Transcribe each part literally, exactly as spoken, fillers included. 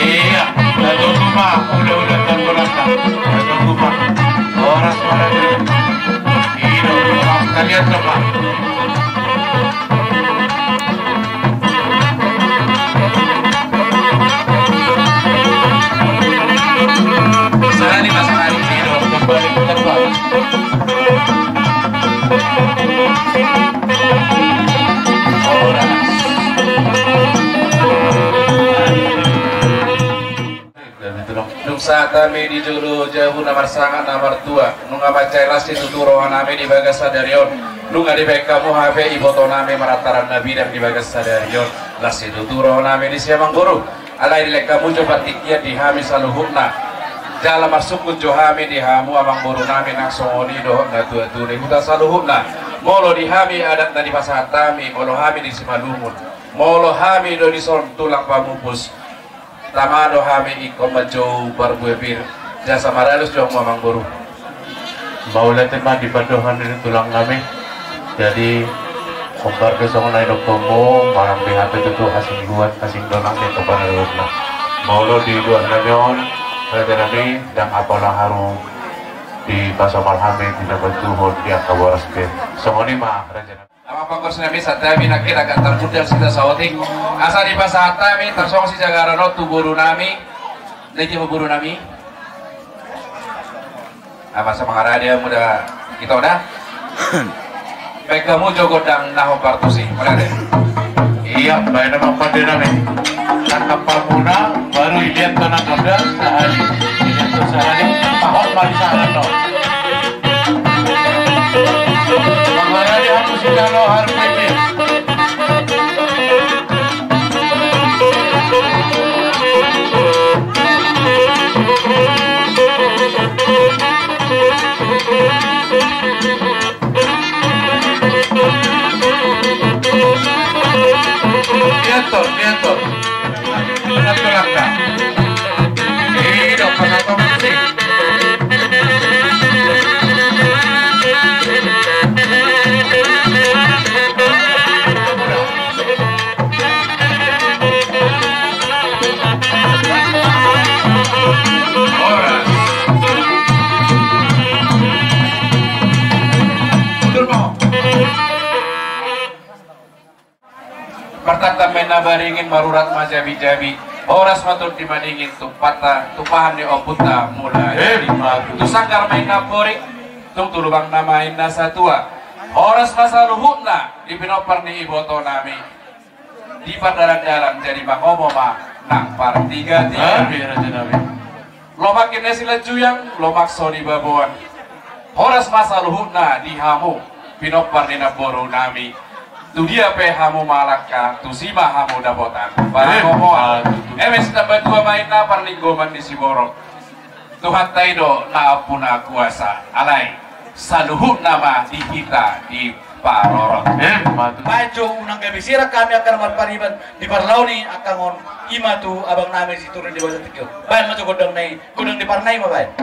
Ia, tunggu ma, udah, udah, tunggu ma. Tunggu ma. Horas ma. Ino, kalian coba. Sahali ma, sahali. Ino, kembali ke tempat. Horas. Dung sahat hami di jolo jabu na marsangap na martua, nunga mansai las situtu rohanami di bagas sadari on. Nunga dibahen hamu hape ibotonami marlantaran na bidang di bagas sadari on. Las situtu rohanami disi amangboru. Alai dilehon hamu jo partingkian di hami saluhutna. Jala marsungkun jo hami di hamu amangborunami nang songon i dohot natuatua ni huta saluhutna. Molo di hami adat na dipasahat hami, molo hami di Simalungun, molo hami do dison tulang pamupus. Tama do hami ingkon manjou parbue pir. Jasa maralus jo hamu amangboru. Mauliate ma di pandohan ni tulang nami. Jadi, hombar pe songon na nidokmu, manang di hape tutu asing luat, asing dongan, di topan luatna. Molo di luat nami on, raja nami, ndang apala haru dipasomal hami, dinabantuhon di angka boras pe. Songon i ma, raja nami. Amang pangkorsi nami, santabi nangkin agak targundal sita saotik. Asa dipasahat hami, tarsongon sijagaran on tu boru nami. Nai dia boru nami. Apa semangat dia muda kita udah. Bahen hamu jo gondang na hombar tusi. Mana deh? Ia, bahen amang pande nami. Tangkap pamuna, baru iliat tanah gondang, sahali. Iliat tu sahali, pahot mari sahali no. Mangaradi hamu sijalo harus ini. Lihat tuh, lihat tuh. Benar tuh langkah. Ini dong, pasal komisi. Martantan ma inna baringin, marurat ma jabijabi. Horas ma tondi madingin, tumpahanta, tumpahan ni ompunta Mulajadi. Eh, ma tutu. Tu sanggar ma inna amporik, tung tu lubangna ma inna satua. Horas ma saluhutna di pinompar ni ibotonami. Di pardalandalan jadi mangomo ma nang partigatiga. Amin, raja nami. Lomak inna silanjujang, lomak so di baboan. Horas ma saluhutna di hamu pinompar ni namboru nami. Tu dia pe hamu mangalangka, tusi ma hamu dapotan pangomoan. Eme sitambatua ma inna parlinggoman ni siborok. Tuhanta i do na ampu na kuasa, alai saluhutna ma di hita diparorot. Baen jo unang gabe sirang hami angka na marpariban di parlao ni angka on, i ma tu abang nami situru di bagasan tingki on. Baen ma jo gondang na i, gondang di parna i ma baen.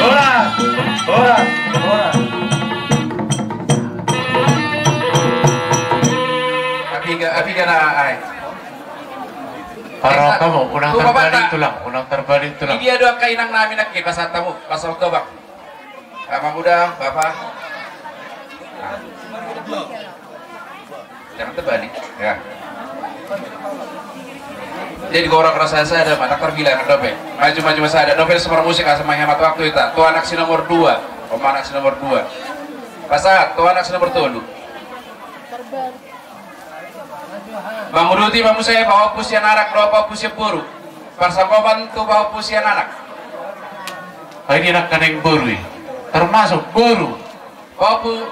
Horas, horas, horas. Apiga, apiga na ai. Parau hamu, unang tarbalik tulang, unang tarbalik tulang. Dia do angka inang nami nangkin, pasahat hamu, pasahat hamu, Bang. Amang uda, bapa. Jangan terbalik, ya. Jadi, gora kerasa saya ada, mana terbilang dope. Maju, maju, masa ada dope, semua musik, asa menghemat waktu kita. Tu anak si nomor dua, om anak si nomor dua. Pasahat, tu anak si nomor tolu. Manguduti ma muse, pahompus sian anak dohot pahompus sian boru. Parsanggoman tu pahompus sian anak. Ai dia anak kaneng boru i. Termasuk boru. Pahompus.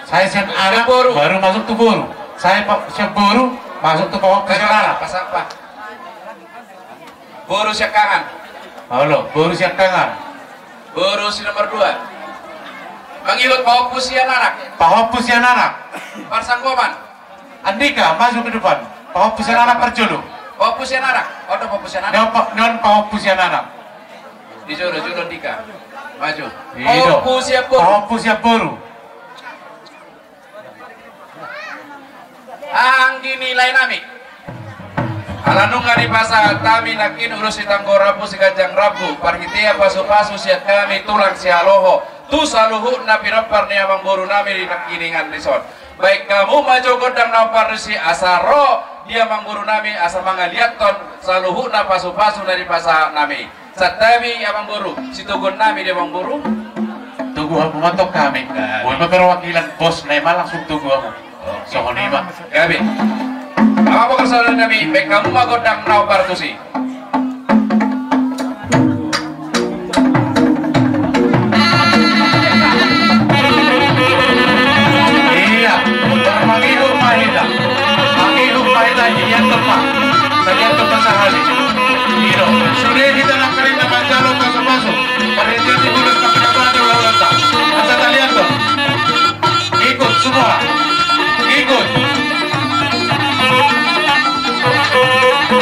Sai sian anak boru, baru masuk tu boru. Sai pa-, sian boru, masuk tu pahompus sian anak. Pasapa? Boru siangkangan. Olo, boru siangkangan. Boru si nomor dua. Mangihut pahompus sian anak. Pahompus sian anak. Parsanggoman. Andika, maju ke depan. Pahompus sian anak parjolo. Pahompus sian anak. Ondo pahompus sian anak. Non pa-, non pahompus sian anak. Di jolo, jolo Andika. Maju. Pahompus sian boru. Pahompus sian boru. Anggi ni lae nami. Ala nunga dipasahat hami nangkin ulos ni tanggo rambu siganjang rambu, parhitean pasupasu sian hami tulang sihaloho, tu saluhutna pinompar ni amangboru nami di nangkiningan dison. Baen hamu ma jo gondang na hombar tusi asa ro di amangboru nami asa mangaliathon saluhutna pasupasu na dipasahat nami. Santabi amangboru, sitoguon nami di amangboru. Togu hamu ma tong hami. Boi ma perwakilan bos na i ma langsung togu hamu. Songon i ma. Gabe. Amang boru saudara nami, baen hamu ma gondang na hombar tusi. Iya, mangihut ma hita. Mangihut ma hita, iya tong ma. Talian tong ma sahali. I do, sude hita nangkaning na manjalo pasupasu. Parhitean ni ulos na pinasahat ni hulahulanta. Asa talian tong. Ikut semua. Ikut.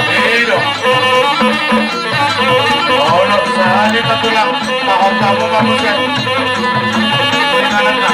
I do. Olo, sahali ma tulang. Tahon hamu ma muse. Inganan na.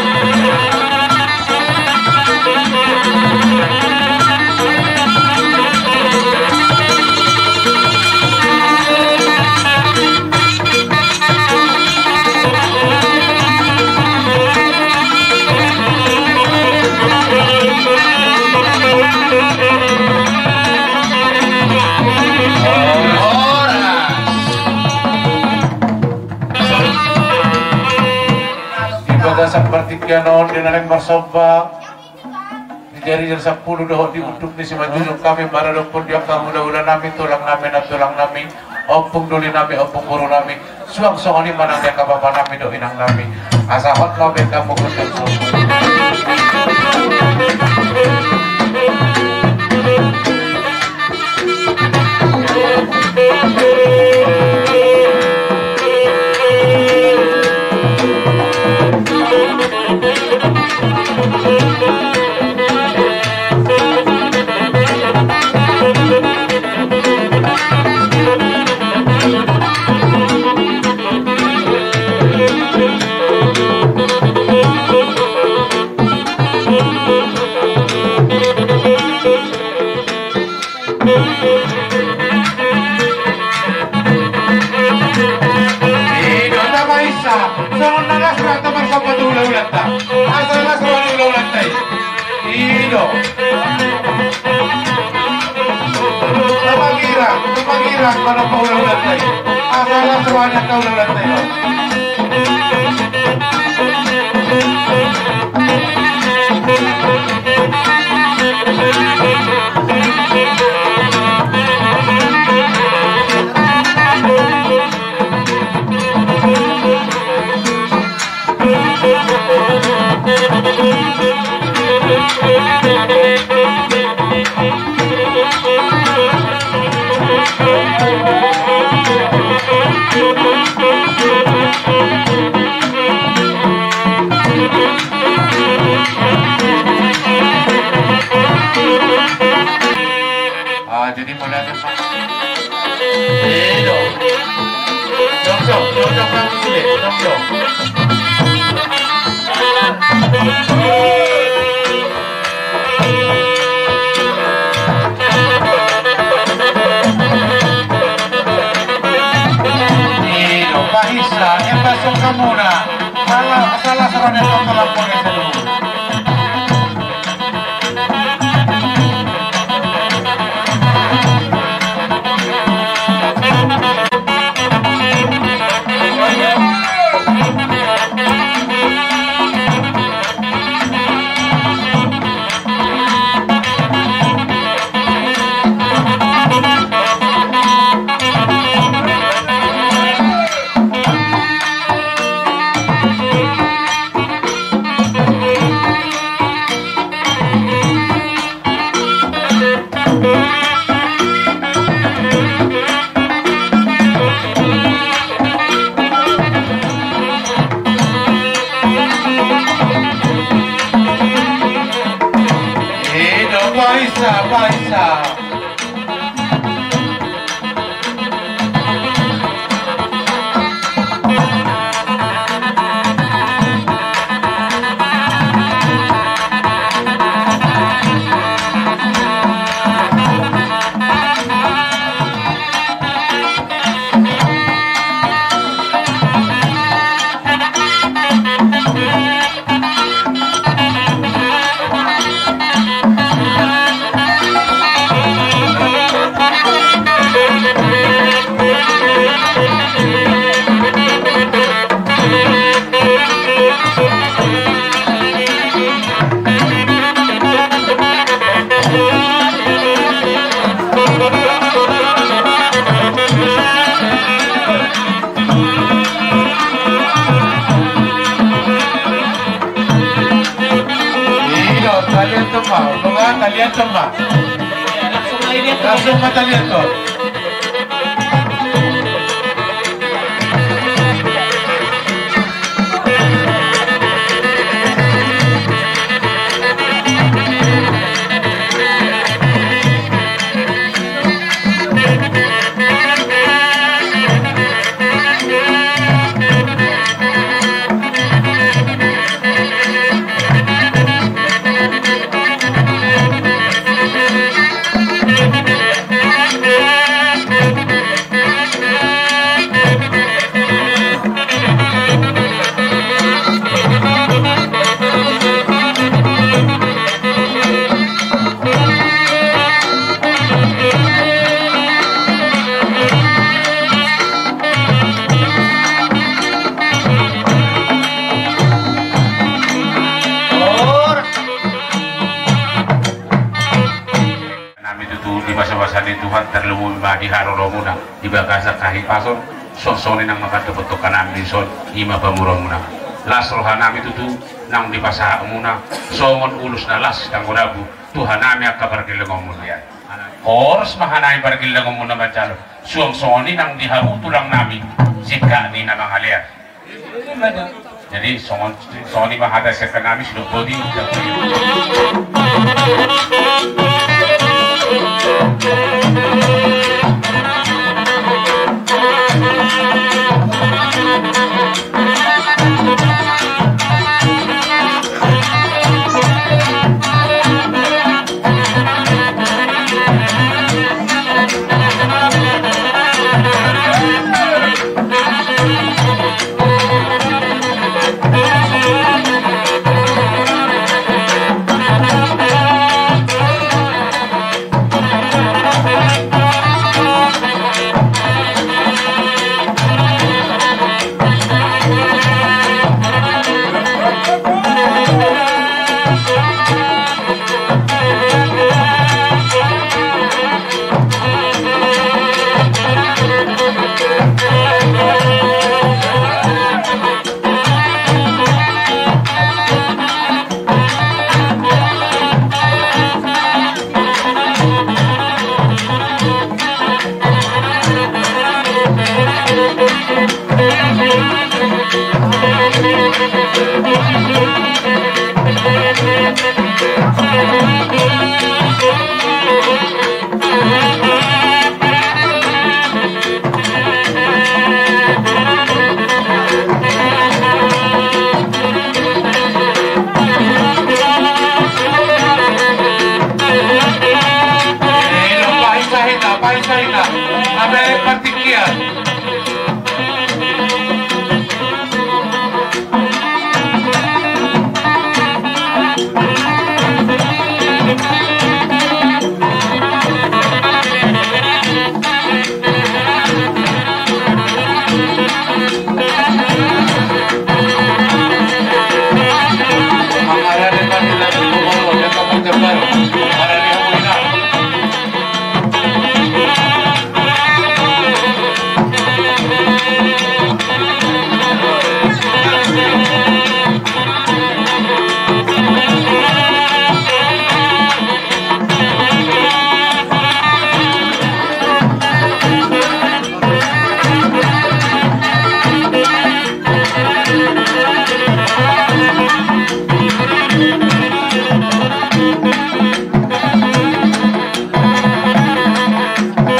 Di bagasan partingkian on di na naeng marsomba. Di jari jari sampulu dohot di unduk ni simanjujung hami maradophon di angka hulahula nami, tulang nami, nantulang nami, ompung doli nami, ompung boru nami, suang songon i ma nang di angka bapa nami dohot inang nami. Asa hot ma baen hamu gondang. I do, tama isa, songon na las rohanta marsomba tu hulahulanta. Asa las roha ni hulahulanta i. I do. Tama girang, tama girang, manomba hulahulanta i. Asa las roha ni angka hulahulanta i. Di mana? Eh, dong. Dong, dong, dong, dong, dong, dong, dong. Eh, dong, pahinsa, eh, pasok hamuna. Salah, salah, salah, dia tolong, tolong, tolong, tolong. Ido, paisa, paisa. Ido, talian tamba, talian tamba. Langsung ma talian tamba. Nami tutu di basa-basa ni Tuhan, tarlumobi ma di haroromuna di bagasan hahipason. Songon i nang mangantup tu nami dison, i ma pamoruonmuna. Las rohanami tutu nang di pasahatmuna, songon ulos na las di tanggo rambu, tu hanami angka pargellengonmuna. Horas ma hanami pargellengonmuna manjalo, suang songon i nang di hamu tulang nami, singkat ni na mangalean. Jadi songon, songon i ma hata sian nami, sidok boti. Saringan, ame partingkian.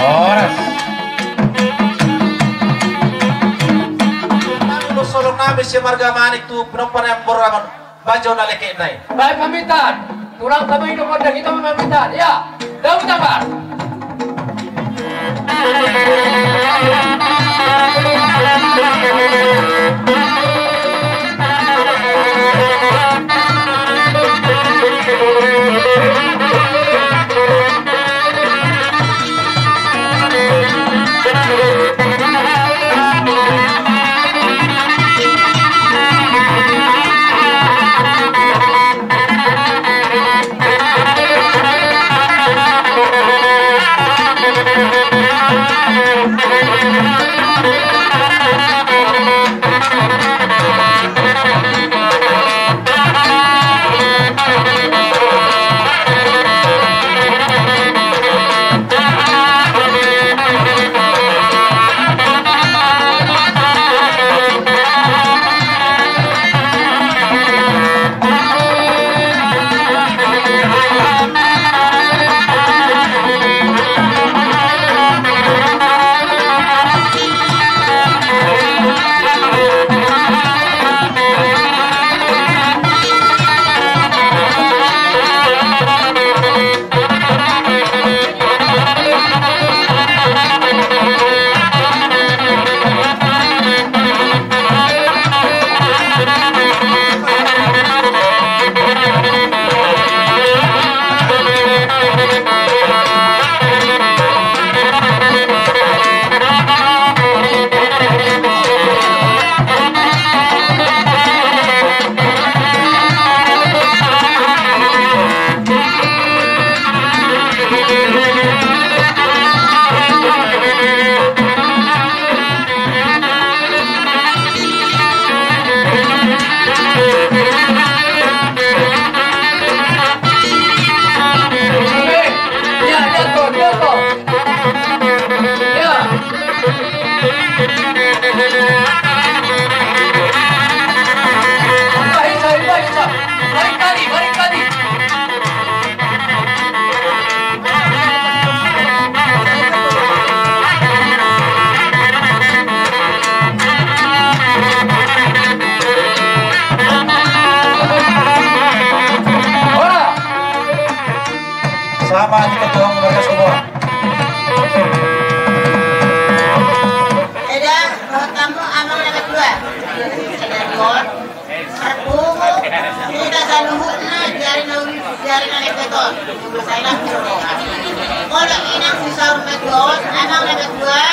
Horas. Nami do solong nami si marga Manik tu pinompar ni amang borngin on, bajo na lekek nai. Baen pamintaan. Tulang kami do kondak, hita ma pamintaan. Ya. Daun tabar. Sama di ketua marga Sumur. Eda, roha tamu amang na matua. Eda, Jon. Marpungu, hita saluhutna, jari na uli, jari na lepeton. Molo inang si saur matua on, amang na matua.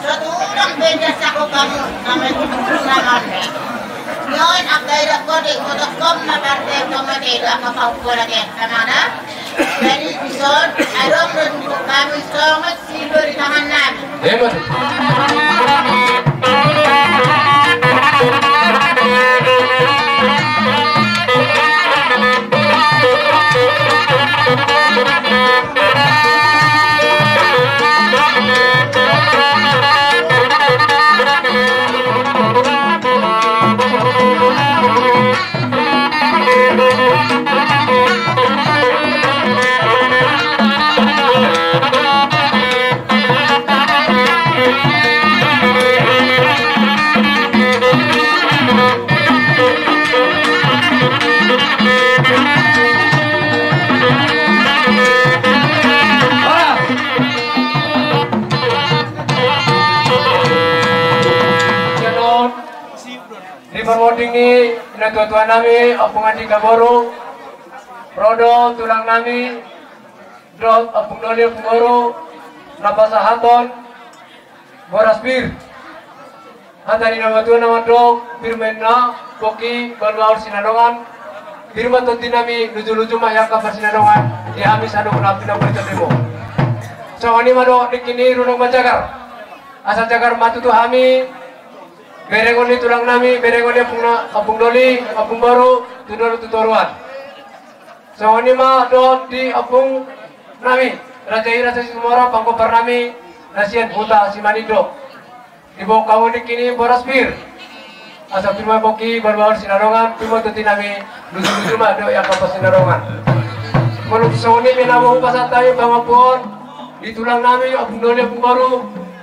Sotung benda sako kamu, nama itu nama. Nyon, apa eda kode, motok kom, ma parte, kom, ma tedo, apa kau, kola, ke, sama, na? Jadi, dison, adong, dan, kami, songot, Hebat. Natuatua nami, ompung anak boru, ro do tulang nami dohot ompung doli, ompung boru, na pasahathon boras pir. Hata ni natuatua na mandok: Pir ma inna pongki, balu ahu sinadongan. Pir ma tondi nami, lujuluju ma i angka parsinadongan di hami saluhutna pinompar ni tondimu. Songon i ma dohot ningkin ni runduk manjagar. Asa jagar ma tutu hami, berengon ni tulang nami, berengon ni ompung na, ompung doli, ompung boru, tu dolok tu toruan. Songon i ma dohot di ompung nami, Raja i, Raja Situmorang, panggompar nami na sian Huta Simanindo. Diboan hamu ningkin ni boras pir. Asa pir ma pongki, balu ahu sinadongan, pir ma tondi nami, lujuluju ma dohot i angka parsinadongan. Molo songon i pe na boi hupasahat hami pangompuon di tulang nami, ompung doli, ompung boru,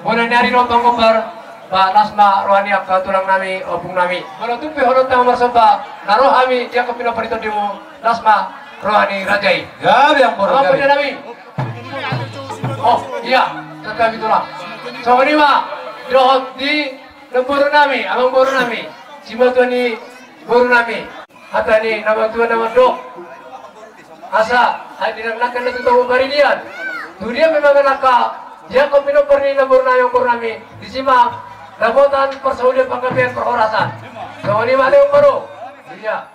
bona ni ari dohot panggompar, ba las ma roha ni angka tulang nami, ompung nami. Molo tung pe holong ma marsomba, na ro hami di angka pinompar ni tondimu, las ma roha ni raja i. Gabe, amang boru, amang boru, gabe. Nami. Oh, iya, tangkas i tulang. Songon i ma dohot di namboru nami, amang boru nami, simatua ni boru nami. Hata ni natuatua na mandok: Asa, ai didangdangkan na tu togu paridian, tu dia pe mangalangka di angka pinompar ni namboru nami, amang boru nami, disi ma dapotan parsaulian, panggabean, parhorasan. Songon i ma, amang boru. Iya.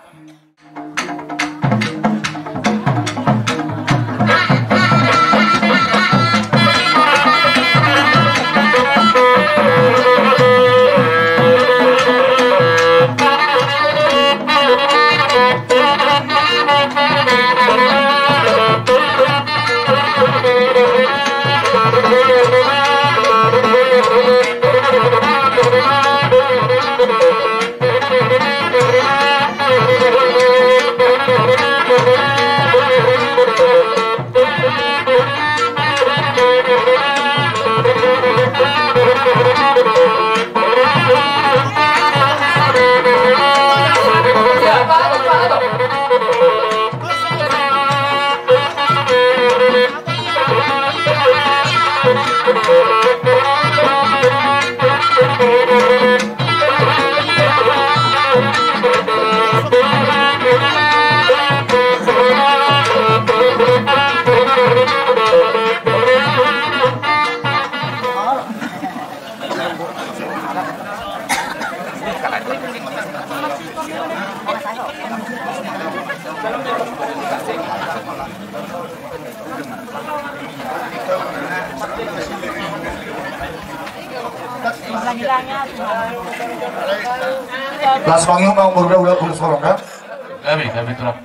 Las mangihut ma, amang boru, da, ulos holong da. Gabe, gabe tulang.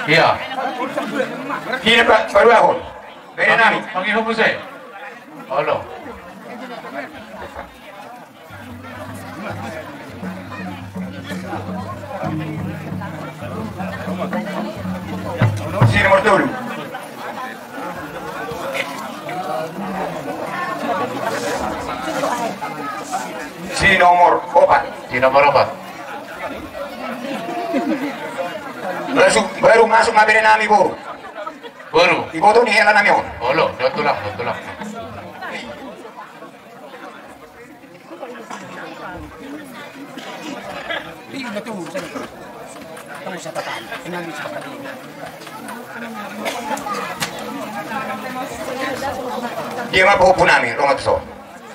Iya. Kira, Pak, baru aku. Bere nami. Pangihut muse. Olo. Si nomor tolu. Si nomor opat. Si nomor opat. Baru, baru masuk ma bere nami, boru. Boru. Iboto ni hela nami on. Olo, dohot tulang, dohot tulang. Dia ma pahompu nami, ro ma tuson.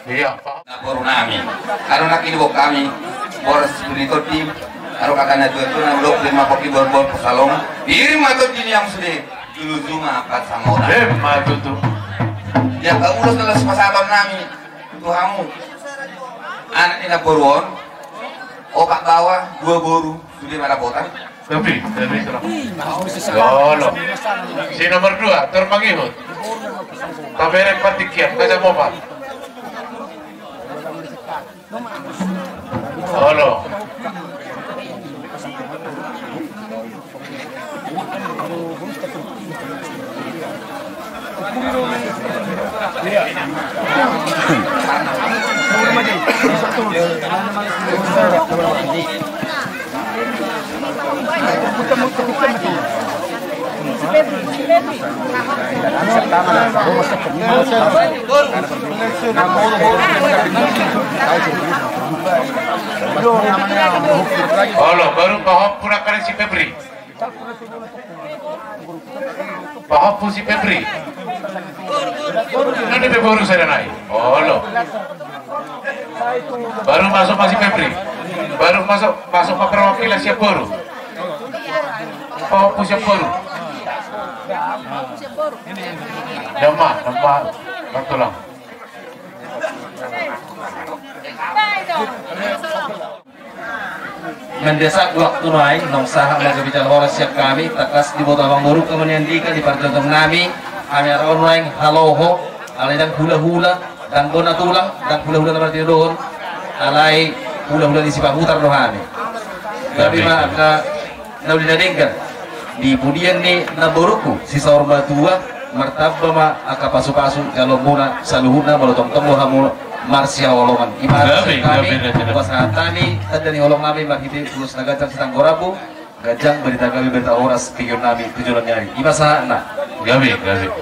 Iya, Pak. Namboru nami. Aro nangkin diboan hami boras pir ni tondi, aro hata ni natuatua na mandok: Pir ma pongki, balu ahu sinadongan, pir ma tondi ni hamu sude, lujuluju ma angka parsinadongan. Ima tutu. Ia, ulos na laos pasahaton nami tu hamu. Anak ni namboru on, opat baoa, dua boru, sude ma dapotan. Tapi, tapi, olo. Si nomor dua, tor mangihut. Tabereng partingkian, kaca mopa. Olo. Olo, baru pahompu nangkaning si Febri. Pahompu si Febri. Nunga pe boru sada nai. Olo. Baru masuk ma si Febri. Baru masuk, masuk ma perwakilan siap boru. Pahompu siap boru. Nama, nama, Bang Tulang. Mendesak waktu nuaeng, naung sahat ma gabe jala horas sian hami, tangkas diboto amangboru ma nian dika di parjongjong nami, hami ro nuaeng haloho, alai ndang hulahula, ndang bona tulang, ndang hulahula na martinodohon, alai hulahula ni Sipahutar do hami. Gabe ma angka na uli na denggan di pudian ni namborungku si saur matua, martamba ma angka pasupasu jaloonmuna saluhutna, molo tongtong do hamu marsihaholongan. Ima hami, gabe, gabe, gabe. Pasahat hami tanda ni holong nami marhite ulos na ganjang sitanggo rambu, ganjang barita gabe, barita horas, tingki on nami tu joloan ni ari. Ima sahatna. Gabe, gabe.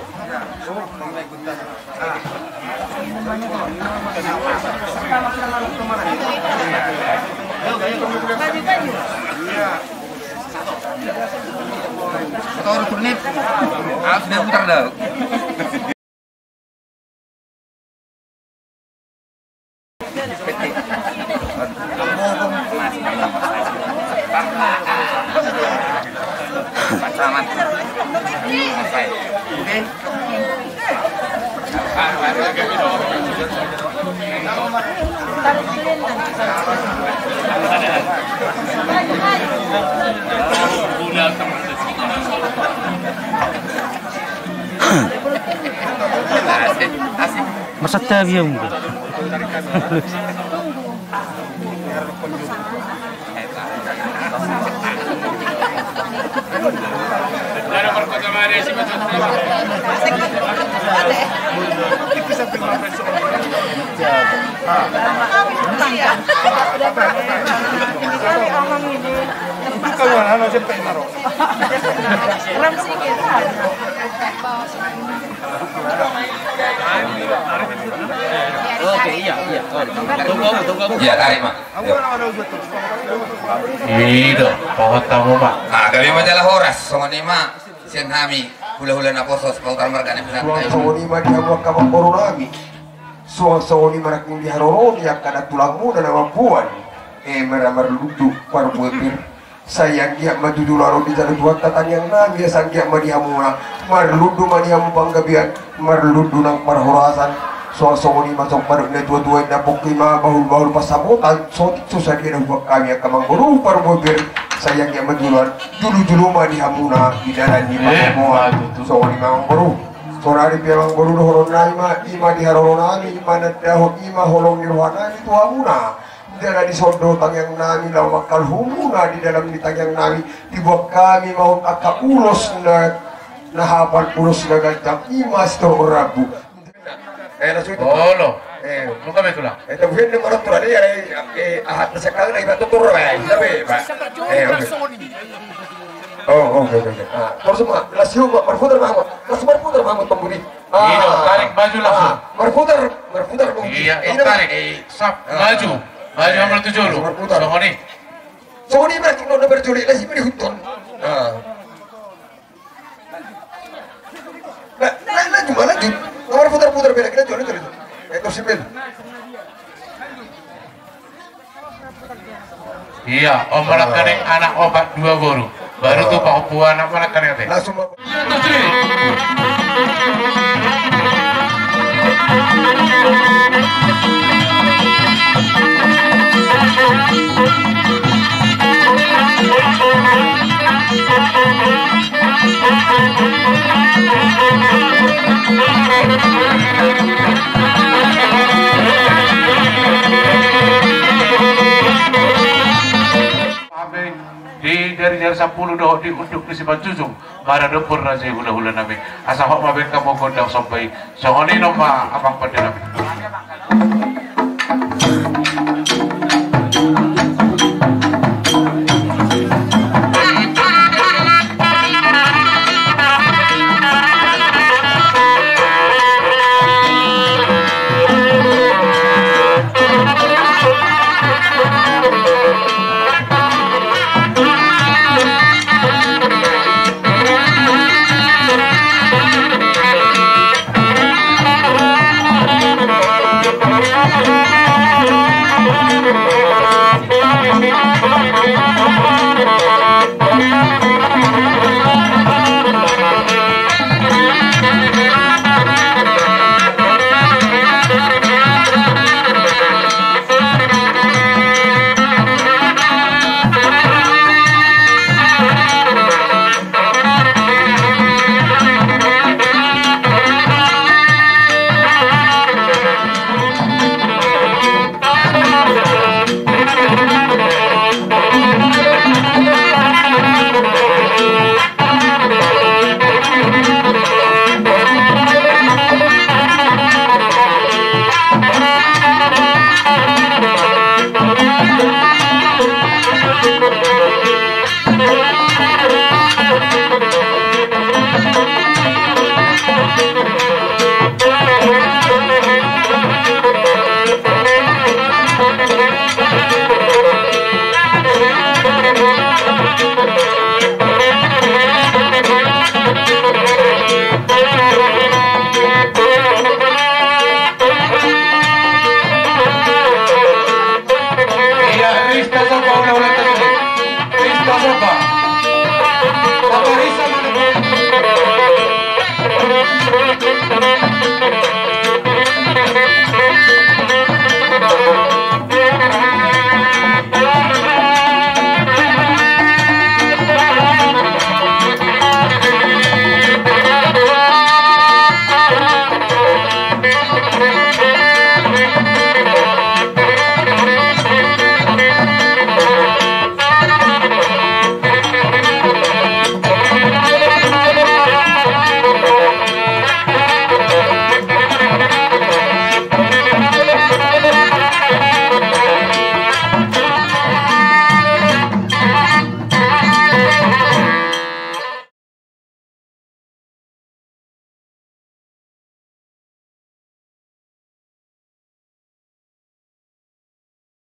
Motor turnip, harus dia putar dah. Masa tadi ya mungkin. Oke, iya, iya. Tunggu, tunggu. Iya, tarik, Mak. I do, pahompu ma. Ah, gabe ma jala horas, songon i ma sian hami, hulahula naposo, Sipahutar marga ni. Suang songon i ma di hamu angka amangboru nami. Suang songon i ma nangkin di haroro ni angka na tulangmuna na mamboan. Eh, mara marlundu parbue pir. Sai anggiat ma jujur ro dijalo Tuhanta tangiang nami, asa anggiat ma di hamuna marlundu ma di hamu panggabean, marlundu nang parhorasan. Suang songon i ma songon pandohan ni natua-tua, inna pongki ma bahul-bahul pansamotan, sotik so sadia na huboan hami angka amangboru parbue pir. Sai anggiat ma jujur, julu-julu ma di hamuna di dalan ni panggabean. Songon i ma amangboru. Saonari pe amangboru dohonon nami ma, i ma di haroro nami, i ma na dahot, i ma holong ni roha nami tu hamuna. Jala dison do tangiang nami laho mangkaluhumuna di dalam ni tangiang nami, diboan hami ma on angka ulos na, na hapal, ulos na ganjang, i ma sitorop rambu. Eh, langsung itu. Olo. Eh. Nunga be tulang. Eh, tabuhen ni maraturan, eh, eh, ahat na sekali lagi batuk turun, eh, kita be, Pak. Eh, oke. Oh, oke, oke, oke. Ah, terus ma, langsung ma, marputar ma, langsung marputar ma, pembudi. Ah, tarik maju langsung. Ah, marputar, marputar, Bung. Iya, eh, tarik. Sap, maju. Maju, ambil tujuh lu. Marputar. Songon i. Songon i berarti, no, no, berarti, lagi beri huton. Ah. Nah, nah, nah, cuma lanjut. Nomor putar-putar beda, kita jual, jual, jual. Eh, terus si Ben. Iya, on ma nangkaning anak opat dua boru. Baru tu pahompu anak ma nangkaning ate. Langsung. Di jari-jari sampulu dohot di unduk ni simanjujung, maradophon raja i hulahula nami. Asa hot ma baen hamu gondang somba i. Songon i nang ma amang pande nami.